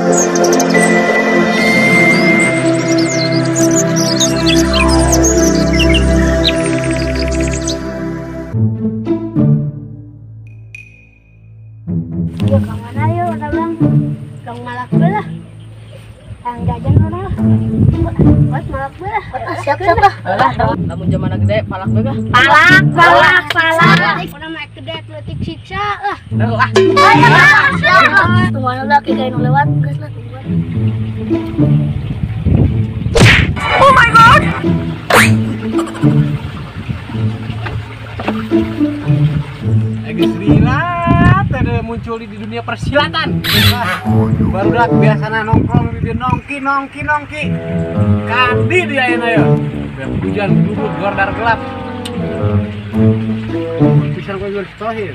Ya kemana yuk kata bang? Long malak belah. Yang jajan orang lah. Buat malak belah. Siap siap lah. Lamun zaman gede palak belah. Palak palak palak. Orang naik gede atletik siksa lah. Lah. Tungguan lah kayak nu lewat geus lah tungguan. Oh my god. Geus rilat ada muncul di dunia persilatan. Barudak biasana nongkrong di dia nongki nongki nongki. Kandi dia ayeuna ya. Hujan duduk gordar gelap. Pisan kowe geus tohir.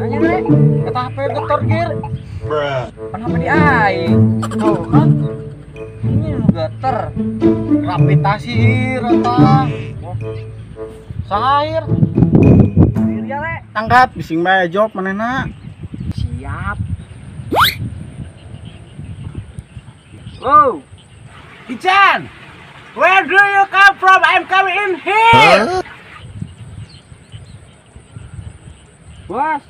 Nanya deh, kata HP getor gear. Kan HP di aing. Tuh kan. Ini lu geter. Gravitasi ir eta. Sair. Ria le. Tangkap bising bae job manehna. Siap. Oh. Ican. Where do you come from? I'm coming in here. Huh? Bos.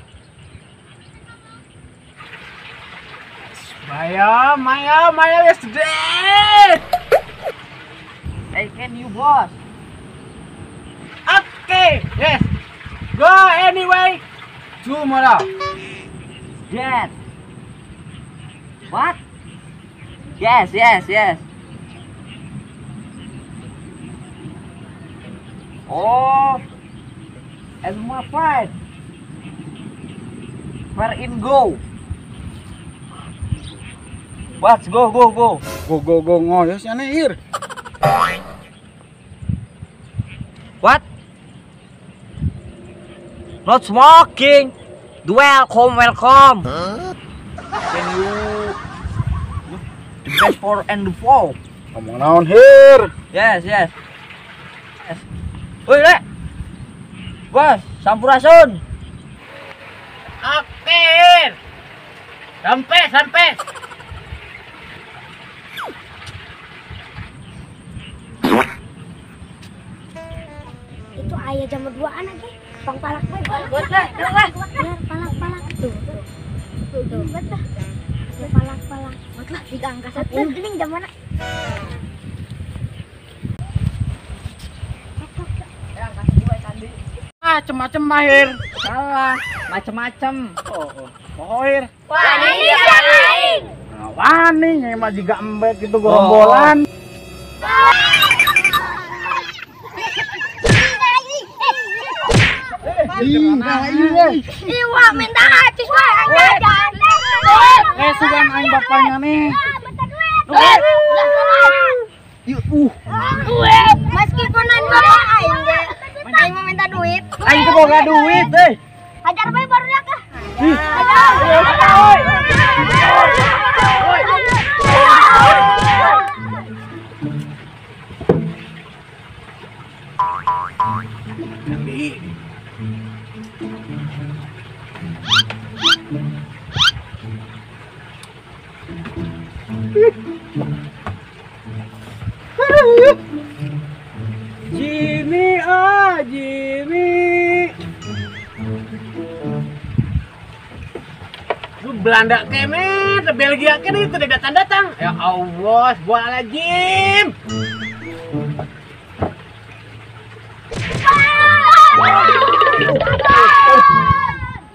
Maya, Maya, Maya is dead. I can you boss. Okay, yes. Go anyway. Tomorrow. Dead. What? Yes, yes, yes. Oh, and my friend. Where in go? What? Go, go, go. Go, go, go ngoyos nya ir. What? Not smoking. Welcome, welcome. Huh? Can you the best for and the four? Ngomong naon hir? Yes, yes. Yes. Woi, Le. Bos, sampurasun. Oke. Sampai, sampai. Itu ayah jam 2-an lagi. Bang palak bae, palak. Lah, palak palak tuh. Tuh, tuh. Buat lah. Palak palak. Buat lah tiga angka satu. Geuning jam mana? Macem-macem mahir. Salah, macem-macem. Oh, oh. Pohir. Wani aing. Nah, wani emang juga embek gitu gerombolan. Iwa minta acis wae anjing. Eh sugan aing bapaknya nih. Minta duit. Yuh. Duit. Meskipun aing bapak aing ge. Aing mau minta duit. Aing tuh boga duit euy. Hajar bae barudak ah. Jimmy, ah Jimmy. Lu Belanda kene, Belgia kene itu datang-datang. Ya Allah, buat Jim.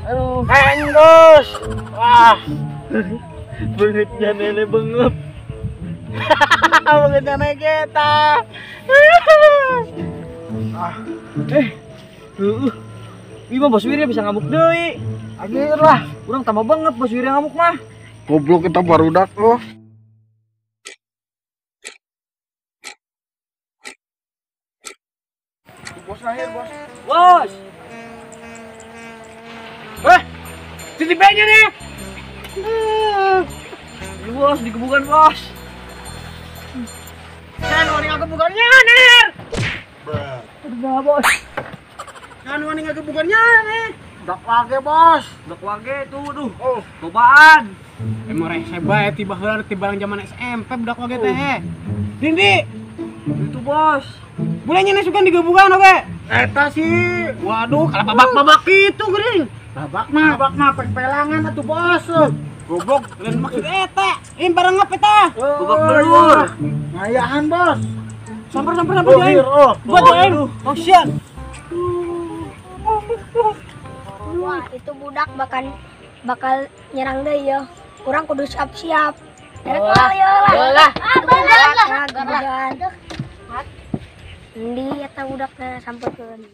Aduh, Enggus. Wah. Bengitnya nenek bengep. Bengitnya nenek kita. Ih, mah Bos Wirya bisa ngamuk deui. Anjir lah, urang tambah banget Bos Wirya ngamuk mah. Goblok kita barudak loh. Bos lahir, bos. Bos. Titip aja nih. Bos, digebukan bos. Saya mau Ngagebugannya ner. Aduh, bos. Kan wani ngagebugannya nih. Budak wage, bos. Budak wage tuh, duh. Oh, cobaan. Emang rese bae tiba heula tiba zaman SMP budak wage teh. Dindi. Itu, bos. Boleh nyene sugan digebugan oge. Eta sih. Waduh, kalau babak-babak gitu geuning. Babak mah pelangan atuh, bos. Goblok, lain maksud eta. Ini barang ngap eta? Babak belur. Ngayahan, bos. Samper aing. Buat aing. Oh, sian. Wah, itu budak bakal nyerang deui yo. Urang kudu siap-siap. Erek lah yo lah. Lah. Endi eta budakna sampeurkeun.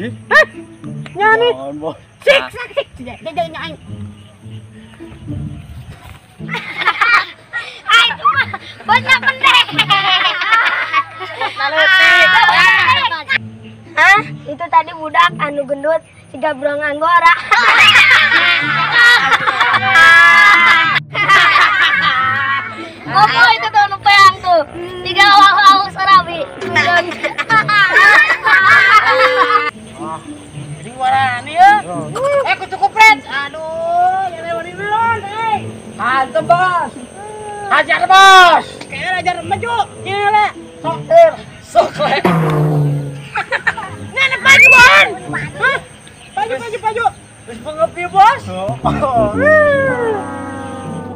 Hah? Nyani. Sik sik sik. Jajal aing. Ai itu mah bocah pendek. Hah? Itu tadi budak anu gendut siga beruang anggora. Opo itu tuh nu peang tuh. Tiga awal-awal sarabi. Jadi warani ya. Kutu kupret. Aduh, ya lewat duluan, eh. Mantep, bos. Hajar, bos. Kayak hajar maju. Nyele. Sok ter. Sok le. Nenek maju, Bon. Hah? Maju, maju, maju. Terus pengepi, bos.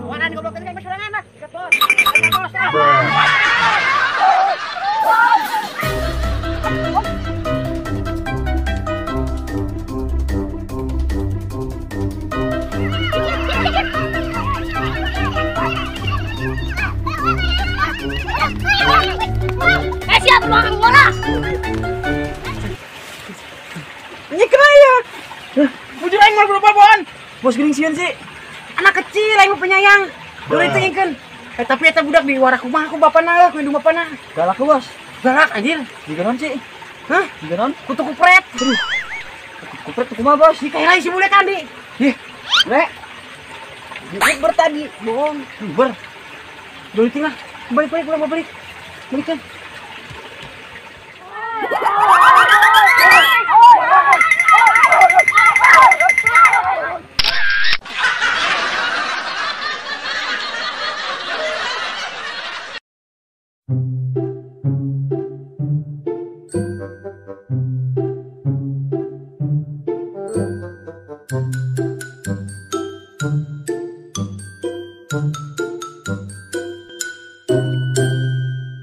Warani goblok kan sorangan lah. Siap, bos. Bos. Siap ruangan bola. Ini kena ya. Bujur aing mah berapa bon? Bos geuning sieun sih. Anak kecil aing mah penyayang. Dulu itu ingkeun. Tapi eta budak di warak kumaha ku bapana, ku indung bapana. Galak lu, bos. Galak anjir. Jiga naon sih? Hah? Jiga naon? Kutu kupret. Aduh. Kutu kupret tuh kumaha, bos? Dikailai si bule tadi. Ih, le. Di tadi, bohong. Ber. Dulu tinggal. Balik-balik pulang balik. Balik kan.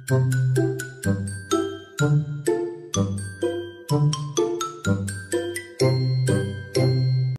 Thank